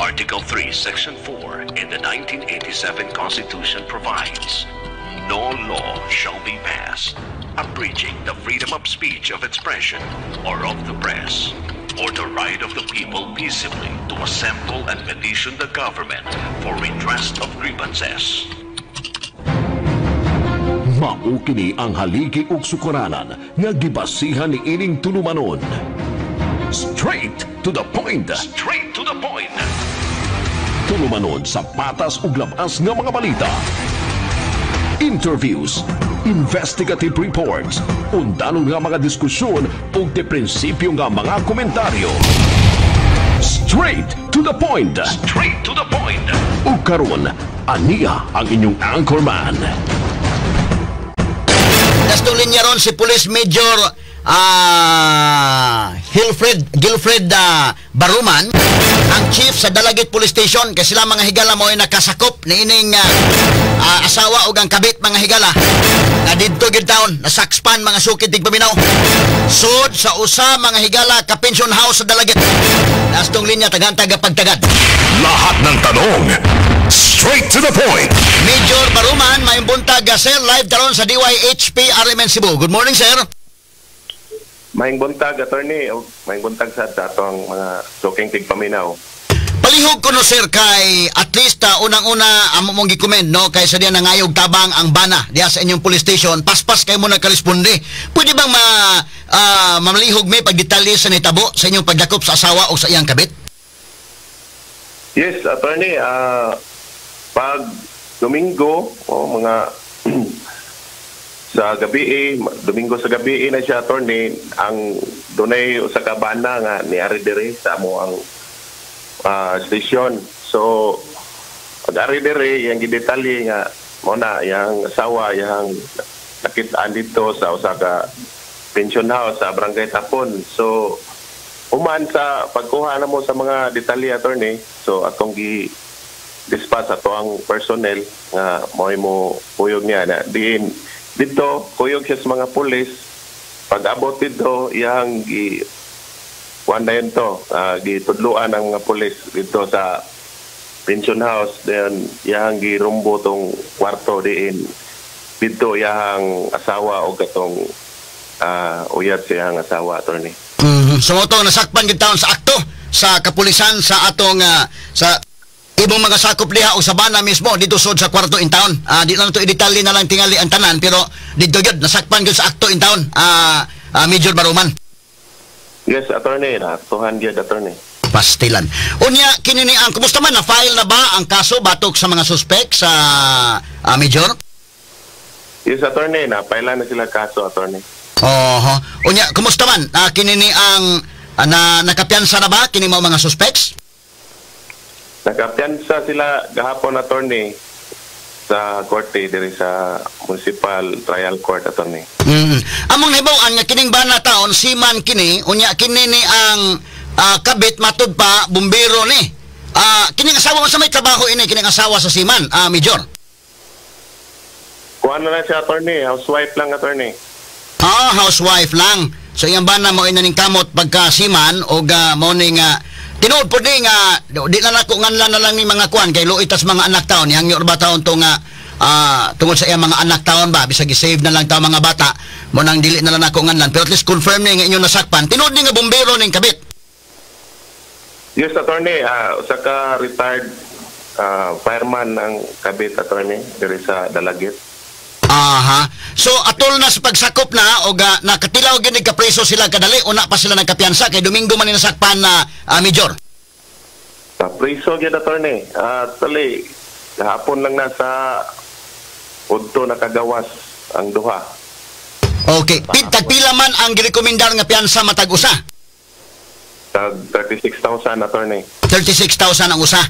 Article 3, Section 4 in the 1987 Constitution provides, "No law shall be passed abridging the freedom of speech, of expression, or of the press, or the right of the people peaceably to assemble and petition the government for redress of grievances." Mao kini ang haligi ug sukaranan nga gibasihan ni ining tulumanon. Straight to the point. Straight to the point. Tulumanon sa patas ug labas nga mga balita. Interviews, investigative reports, undanong nga mga diskusyon ug de prinsipyo nga mga komentaryo. Straight to the point. Straight to the point. Ug karon, aniya ang inyong anchorman. Nastong linya ron si Police Major Hilfred Gilfred Baruman, ang chief sa Dalagit Police Station, kay sila, mga higala, mo ay nakasakop ni ining asawa ug ang kabit, mga higala, na didto gid taon nasakpan, mga sukid tigpaminaw, sud sa usa, mga higala, ka pension house sa Dalagit. Nastong linya tagan taga pagtagad. Lahat ng tanong, straight to the point. Major Baruman, maayong buntag, sir. Live taron sa DYHP RMN Cebu. Good morning, sir. Maayong buntag, attorney. O, maayong buntag sa atong mga suking tigpaminaw. Palihog ko no, sir, kay at least unang-una amo mong gi-commend, no, kay sa diya nangayog tabang ang bana diya sa inyong police station, paspas kay mo nagkaresponde. Pwede bang ma malihog may pagdetalye sa nitabo sa inyong pagdakop sa asawa o sa iyang kabit? Yes, attorney. Pag Domingo, o mga sa gabi eh, Domingo sa gabi eh na siya, attorney, ang dunay usa ka bana nga niari diri sa amo ang station. So pag ari diri, yang gidetalye nga mo na yang asawa yang nakitaan dito sa usa ka pension house sa Barangay Tapon. So human sa pagkuha na mo sa mga detalye, attorney, so atong gi dispatch ato ang personnel nga mo mo kuyog niya na diin dito kuyog siya sa mga pulis. Pag abot dito, iyang gi kuan na yun to, gitudluan ang mga pulis dito sa pension house. Then iyang girumbo tong kwarto diin dito iyang asawa o katong uyab sa iyang asawa, attorney. So mo to nasakpan gid taon sa akto sa kapulisan sa atong sa ibong mga sakop diha o sa bana mismo dito sud sa kwarto in town. Di lang to i-detalye na lang tingali ang tanan, pero dito gyud nasakpan gyud sa akto in town, Major Baruman. Yes, attorney, naaktuhan gyud, attorney. Pastilan. Unya kini ni ang kumusta man, na file na ba ang kaso batok sa mga suspect sa Major? Yes, attorney, na-file na sila kaso, attorney. Oho. Unya kumusta man kini ni ang na nakapiyansa na ba kini mao mga suspects? Nakapiyansa sila gahapon, attorney, sa korte diri sa Municipal Trial Court, attorney. Among nahibaw-an nga kining bana taon seaman kini, unya kini ni ang kabit matud pa bumbero ni. Kining asawa mo sa may trabaho ini kining asawa sa seaman, Major? Kuan na lang siya, attorney, housewife lang, attorney. Housewife lang. So iyang bana mo ina ning kamot pagka seaman og mo ning tinuod po di nga di na nako nganlan na lang ni mga kuan kay luoy tas mga anak taon, hangyo ba taon to nga tungod sa iyang mga anak taon ba, bisag i-save na lang taon mga bata mo nang dili na lang nako nganlan, pero at least confirm ni nga inyong nasakpan, tinuod ni nga bumbero ning kabit. Yes, attorney, usa ka retired fireman ang kabit, attorney, diri sa Dalagit. Aha. So atol na sa pagsakop na og nakatilaw gid kapreso sila kadali, una pa sila nagkapiyansa kay Domingo man ni nasakpan na, Major? Sa preso gyud, attorney. Actually, gahapon lang na sa udto nakagawas ang duha. Okay. Tagpila man ang girekomendar nga piyansa matag usa? Tag 36,000, attorney. 36,000 ang usa.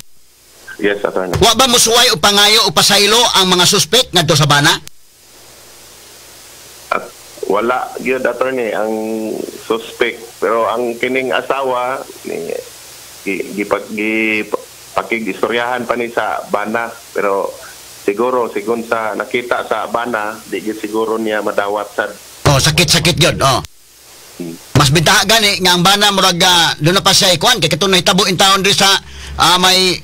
Yes, attorney. Wa ba musuway o pangayo o pasaylo ang mga suspect ngadto sa bana? At wala gyud, attorney, ang suspect, pero ang kining asawa ni gi, gipag gi pakig-istoryahan pa ni sa bana, pero siguro sigon sa nakita sa bana, di gyud siguro niya madawat sad. Oh, sakit-sakit gyud. Oh. Mas bitaha gani nga ang bana murag doon na pa siya ikuan kay katong nahitabo in taon diri sa may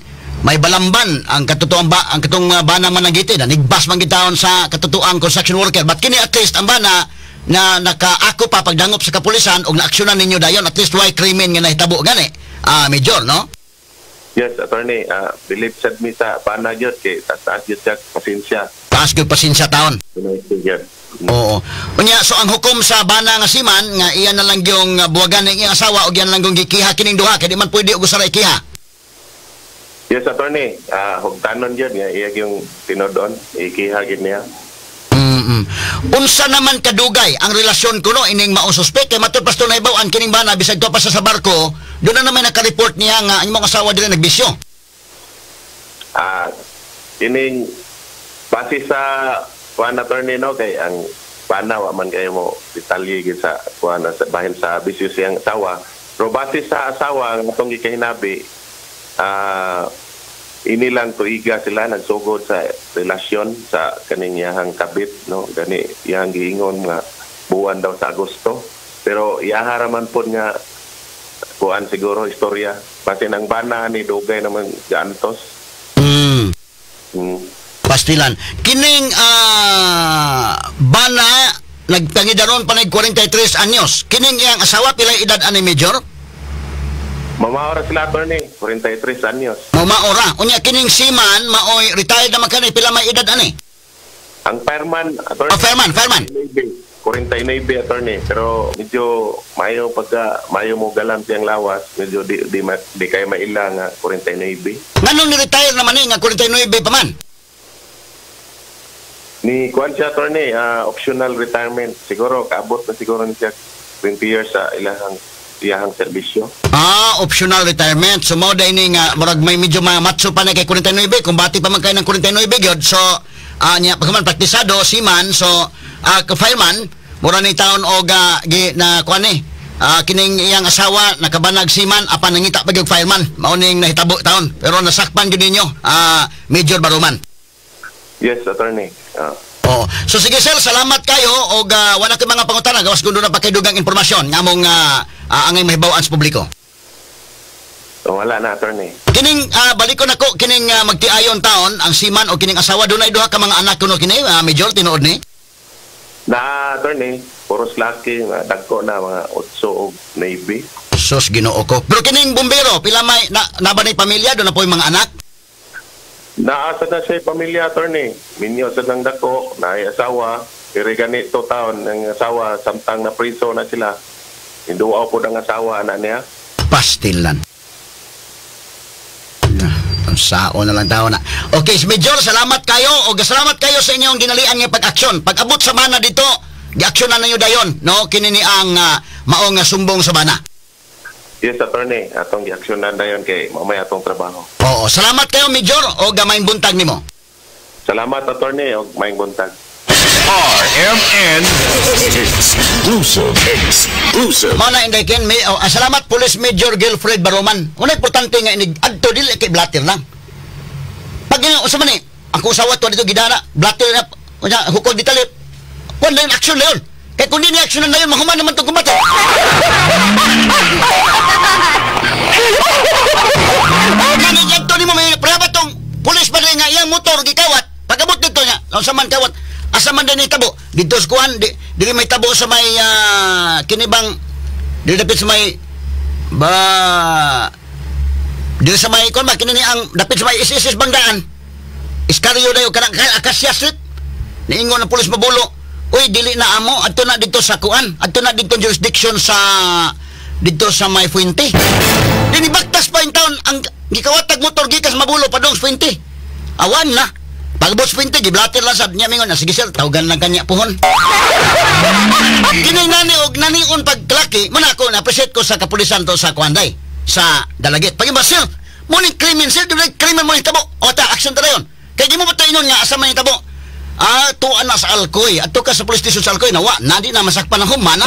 may balamban ang katotoang ba ang katong bana man nagiti na nigbas man gitawon sa katotoang construction worker, but kini at least ang bana na nakaako pa pagdangop sa kapulisan og naaksyonan ninyo dayon, at least why krimen nga nahitabo gani, Major, no? Yes, attorney, believe sad mi sa bana gyud kay taas gyud siya pasensya. Taas gyud pasensya taon. Gyud. Oo. Unya, so ang hukom sa bana nga siman nga iya na lang yung buwagan ng iyang asawa og iyan lang yung gikiha kining duha kay di man pwede og usa ra ikiha. Yes, attorney, hugtanon gyud nga iya yung tinodon, ikiha gyud niya. Unsa naman kadugay ang relasyon kuno ining maong suspect kay matud pasto nahibaw-an kining bana bisag tuwa pa sa barko, doon na naman naka-report niya nga ang imong asawa dili nagbisyo. Kining base sa kuan, attorney, no, kay ang bana wa man kayo mo detalye gid sa kuan sa bahin sa bisyo siyang asawa. Pero base sa asawa ang atong gikahinabi, ini lang tuiga sila nagsugod sa relasyon sa kaning iyahang kabit, no, gani iyang giingon nga buwan daw sa Agosto, pero iyaha ra man pod nga kuan siguro istorya basin ang bana ni dugay naman gaantos. Pastilan. Kining bana nagpangidaron pa nag 43 anyos. Kining iyang asawa pila edad ani, Major? Mamaora sila, attorney, 43 anyos. Mamaora. Unya kining seaman maoy retired na man kani, pila may edad ani? Ang fireman, attorney. Oh, fireman, fireman. 49, attorney, pero medyo mayo pagka mayo mo galante ang lawas, medyo di kayo maila nga 49. Nganong ni-retire naman ni nga 49 pa man? Ni kuan siya, attorney, optional retirement. Siguro kaabot na siguro ni siya 20 years sa iyahang serbisyo. Ah, optional retirement. So mao day ni nga murag may medyo matso pa na kay 49, kung bati pa man kay ng 49 gyud. So niya pagkaman praktisado seaman, so fireman mura ni taon og gi na kuan ni. Kining iyang asawa nakabanag seaman apan nangita pa gyud fireman. Mao ning nahitabo taon. Pero nasakpan gyud ninyo, Major Baruman. Yes, attorney. Oh. So sige sir, salamat kayo og wala kay mga pangutana, gawas kundo na pa kay dugang impormasyon nga among angay mahibaw-an sa publiko. So, wala na, attorney. Kining balikon nako kining magtiayon taon ang seaman o kining asawa, dunay duha ka mga anak kuno kini, Major, tinuod ni? Na, attorney, puros laki, mga dagko na mga 8 og 9. Sus, Ginoo ko. Pero kining bumbero, pila may na ba ni pamilya, doon na po yung mga anak? Naasa na siya pamilya, attorney. Minyo sa nang dako, naay asawa, pero ganito taon ang asawa samtang na priso na sila. Induaw po ang asawa na niya. Pastilan. Ang sao na lang tao na. Okay, Major, salamat kayo o salamat kayo sa inyong ginalian nga pag-aksyon. Pag-abot sa bana dito, giaksyon na ninyo dayon, no? Kini ni ang maong sumbong sa bana. Yes, attorney. Atong giaksyonan dayon kay mamaya atong trabaho. Oo, salamat kayo, Major, o maayong buntag nimo. Salamat, attorney, og maayong buntag. RMN Exclusive. Exclusive. Mao na inday ken may oh, salamat Police Major Gilfred Baroman. Una importante nga inig adto dili kay blatter lang. Pag nga usa man ni ang usawa to dito gidana blatter na unya hukod ditali. Kuan na action na yun. Kay kung di ni action na yun, mahuman naman tong kumbate. Ganing adto nimo may preba tong pulis pa nga iyang motor gikawat. Pag-abot dito niya, unsa man kawat, asa man din tabo dito sa kuan, di dili may tabo sa may kinibang dili dapit sa may ba dili sa may kuan ba kini ni ang dapit sa may SSS Bangdaan. Iskaryo dayo kanang Acacia Street. Niingon ang pulis Mabulo, uy dili na amo adto na dito sa kuan, adto na dito jurisdiction sa dito sa may Fuente. Dinibaktas pa in town ang gikawatag motor gikas Mabulo padung sa Fuente. Awan na. Pagbot sa Fuente giblater lang sad niya mingon na sige sir, tawagan lang kanya puhon. Kini nani og nanion pagklaki, man ako na appreciate ko sa kapulisan to sa kuanday sa Dalagit. Pag iba sir, mo ni krimen sir, dili krimen mo ni tabo. O ta action ta dayon. Kay di mo ba ingon nga asa man tabo? Ah, tuan na sa Alcoy. Adto ka sa police station sa Alcoy nawa, na di na masakpan ang humana.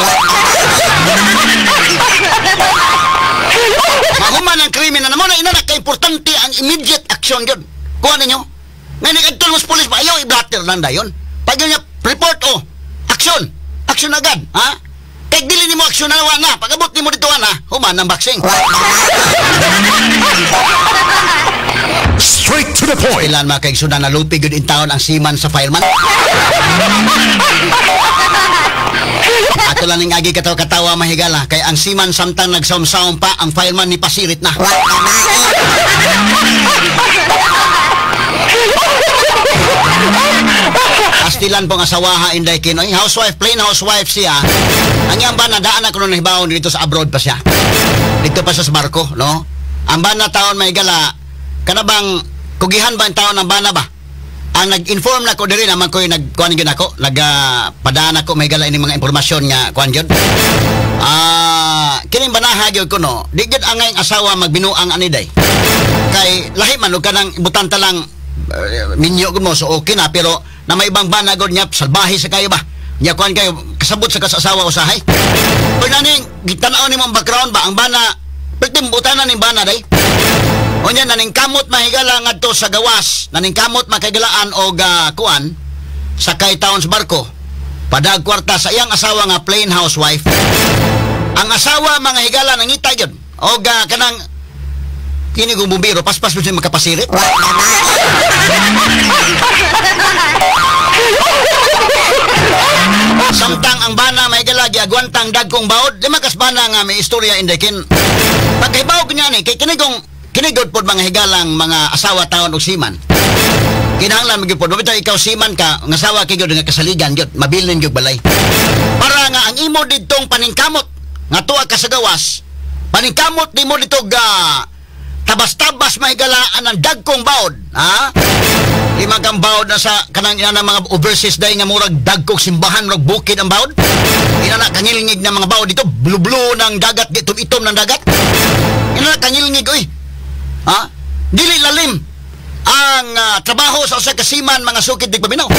Mahuman ang krimen na mo na ina na kaimportante ang immediate action gyud. Kuha ninyo. Ngayon adto mo sa police ba ayaw i-blatter lang dayon. Pag yun niya report o action. Action agad, ha? Kay dili nimo action na wa na. Pag abot nimo dito na, human ang boxing. the point. Ilan mga kaigsunan na lupi gud in town ang seaman sa fireman. Ato lang ning agi katawa-katawa mahigala kay ang seaman samtang nagsaum-saum pa ang fireman ni pasirit na. Astilan pong asawaha inday kinoy. Housewife, plain housewife siya. Ang iyang bana daan na kuno nahibaon dito sa abroad pa siya. Dito pa siya sa barko, no? Ang bana taon mahigala kana bang kugihan ba ang taon ang bana ba? Ang nag-inform na ko diri naman ko'y nagkuan gyud ako, nagpadaan ako mahigala ini mga impormasyon nga kuan gyud. Kining banaha gyud ko no, di gyud angay ang asawa magbinuang ani day. Kay lahi man og kanang butan ta lang minyo gud mo so okay na, pero na may ibang bana gud nya salbahe sa kayo ba. Nya kuan kayo kasabot sa kasasawa usahay. Pero naning gitan-aw nimo ang background ba ang bana pertim butanan ning bana day. Unya naningkamot mahigala ngadto sa gawas, naningkamot makagilaan og kuan sakay taon sa barko. Padag kwarta sa iyang asawa nga plain housewife. Ang asawa mga higala nangita gyud og kanang kini kong bumbiro paspas mo siya makapasirit. Samtang ang bana may higala giagwantang dagkong baod, lima kas bana nga may istorya inday kin. Pagkahibaw ko niya ni kay kini kong kinigod pod mga higalang mga asawa taon og seaman. Kinahanglan magyud pod bitaw ikaw seaman ka, ang asawa kay gyud nga kasaligan gyud, mabilin gyud balay. Para nga ang imo didtong paningkamot nga tuwa ka sa gawas, paningkamot nimo didto ga tabas-tabas mahigalaan ang dagkong baod, ha? Lima kang baod na sa kanang ina ng mga overseas day nga murag dagkong simbahan, murag bukid ang baod. Ina na kangilngig na mga baod dito, blue-blue ng dagat, itom-itom ng dagat. Ina na kangilngig oy. Ha? Dili lalim ang trabaho sa usa ka seaman mga sukid dig paminaw.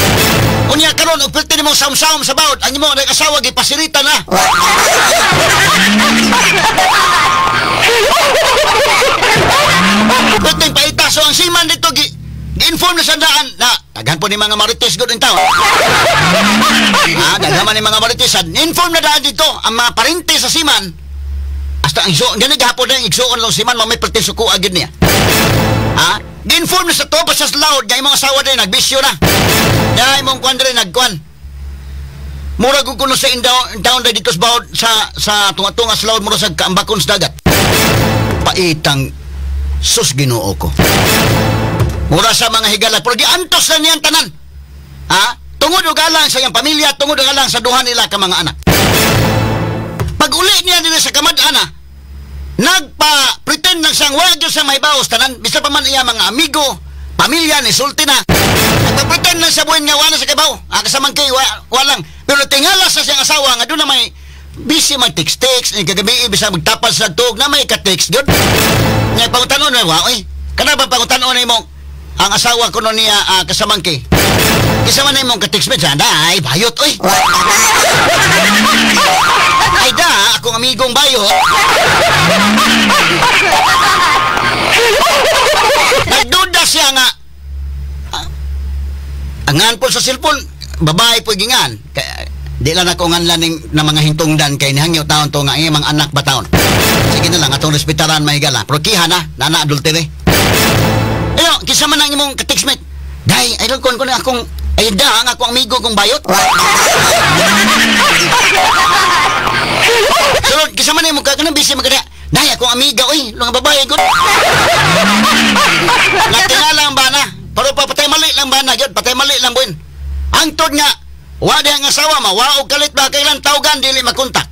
Unya karon og perti nimong saum-saum sa baod, ang imong asawa gipasirita na. Perting paita so ang seaman dito gi-inform na sa daan na daghan po ni mga marites gud in town. Ha, daghan man ni mga marites, inform na daan dito ang mga parente sa seaman. Hasta ang igsuon, ganun gahapon na ang igsuon lang si man, mamay perti suko agad niya. Ha? Gi-inform na sa to, pa sa loud, nga imong asawa din, nagbisyo na. Nga imong kwan din, nagkwan. Murag ko kuno sa indown na dito sa baod, sa tunga-tunga sa loud, murag sa kaambakon sa dagat. Paitang sus Ginoo ko. Mura sa mga higala, pero giantos na niyang tanan. Ha? Tungod og alang sa iyang pamilya, tungod og alang sa duha nila ka mga anak. Pag-uli niya din sa kamad-ana, nagpa-pretend lang siyang wag yun sa may baos tanan, bisa pa man iya mga amigo, pamilya, ni sulti na. Nagpa-pretend lang sa buwan nga wala sa kabaw. Kasamang kay, walang. Pero tingala sa siyang asawa nga doon na may busy mag-text-text, ni kagabi, bisa magtapas sa tug, na may ka-text yun. Nga pangutanon na, wa, oy, kana ba pangutanon na mo, ang asawa ko nun niya kasamang kay. Isa man na imong ka-text message, ay, bayot, oy. Ay da, akong amigong bayot. Nagduda siya nga. Angan po sa cellphone, babae po gingan. Kaya, di lang ako ngan lang ng mga hintungdan kay nihangyo taon to nga mga anak ba taon. Sige na lang, atong respetaran mahigala. Pero kiha na, nana adultery. Ayo, kisa man ang imong ka-text mate. Day, ay lang ko na akong, ay da, ang akong amigo kong bayot. Sunod, kisa man imong ka, kanang busy magkaya. Day, akong amiga, uy, mga babae, good. Natingala ang bana. Pero patay mali lang bana, yun, patay mali lang buwin. Ang tod nga, wala ang asawa, mawaog kalit ba, kailan tawgan, dili makontak.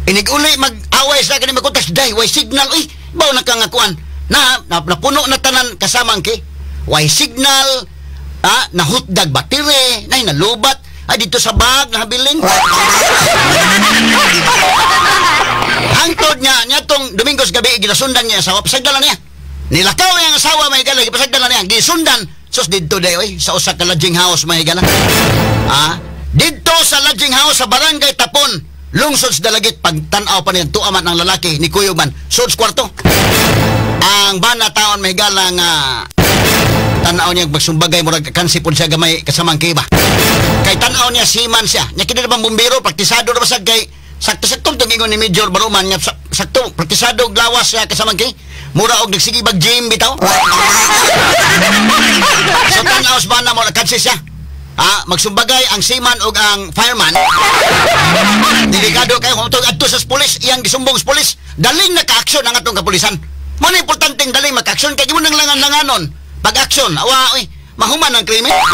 Inig-uli, mag-away sa kani makontak, day, way signal, uy, baw na kangakuan. Na, napuno na tanan kasamang ki. Way signal, nahutdag batire, na nalubat, ay dito sa bag, nahabiling. Hangtod niya, niya tong Domingos gabi, ginasundan niya asawa, pasagdala niya. Nilakaw niya ang asawa, may gala, pasagdala niya, gisundan. Sus, dito day, oy, sa usa ka lodging house, may gala. Dito sa lodging house, sa barangay Tapon, lungsod sa Dalagit, pagtanaw pa niya, tuaman ng lalaki, ni Kuyuman, sud kwarto. Ang bana taon, may gala nga, tanaw niya magsumbagay murag kansipon siya gamay kasamang kiba. Kay tanaw niya seaman siya. Nya kini bang bumbero praktisado ra basag kay sakto-sakto tong ingon ni Major Baruman nga sakto praktisado og lawas siya kasamang ki. Mura og nagsige bag gym bitaw. So tan-aw sa bana mo kadsi siya. Ah, magsumbagay ang seaman og ang fireman. Delikado kayo kung adto sa pulis, iyang gisumbong sa pulis. Daling naka-aksyon ang atong kapulisan. Mo na importanteng daling maka-aksyon kay mo nang langan-langanon. Pag-aksyon, awa oy, mahuman ang krimen. Ah,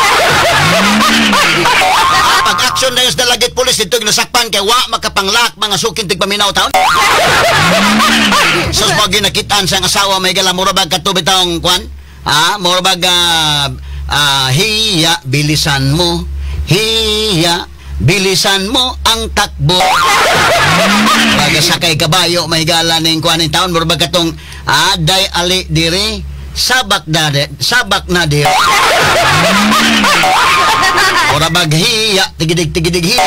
pag-aksyon na sa Dalagit Police dito ginasakpan kay wa makapanglak mga sukin tigpaminaw taon. So pag ginakitaan sa asawa may gala mura bag kato bitawng kwan? Ah, mura bag hiya bilisan mo. Hiya bilisan mo ang takbo. Baga sakay kabayo may gala ning kwan ning taon mura bag katong day ali diri sabak na sabak na diri. Mura bag hiya tigidig tigidig hiya.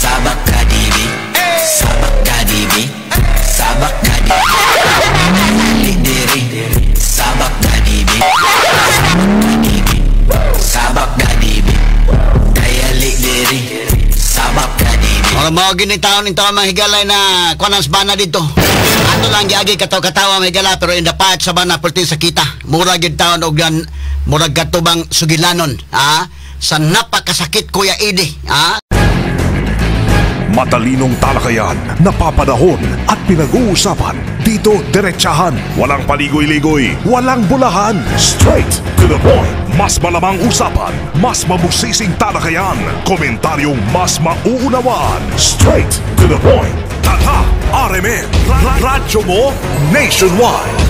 Sabak ka dibi, sabak ka dibi, sabak ka dibi, diri, sabak ka dibi, sabak ka dibi, sabak ka dibi, dayali diri, sabak ka dibi. Mura mao gini taon ning taon mga higalay na kuan sa bana dito. Ato lang giagi kataw-katawa mga higala pero in the part sa bana perti sa kita. Mura gid taon og gan murag katubang sugilanon, ah, sa napakasakit, Kuya Edi, ah. Matalinong talakayan, napapanahon at pinag-uusapan. Dito diretsahan, walang paligoy-ligoy, walang bulahan. Straight to the point. Mas malamang usapan, mas mabusising talakayan, komentaryong mas mauunawaan. Straight to the point. Tatak RMN, Radyo mo nationwide.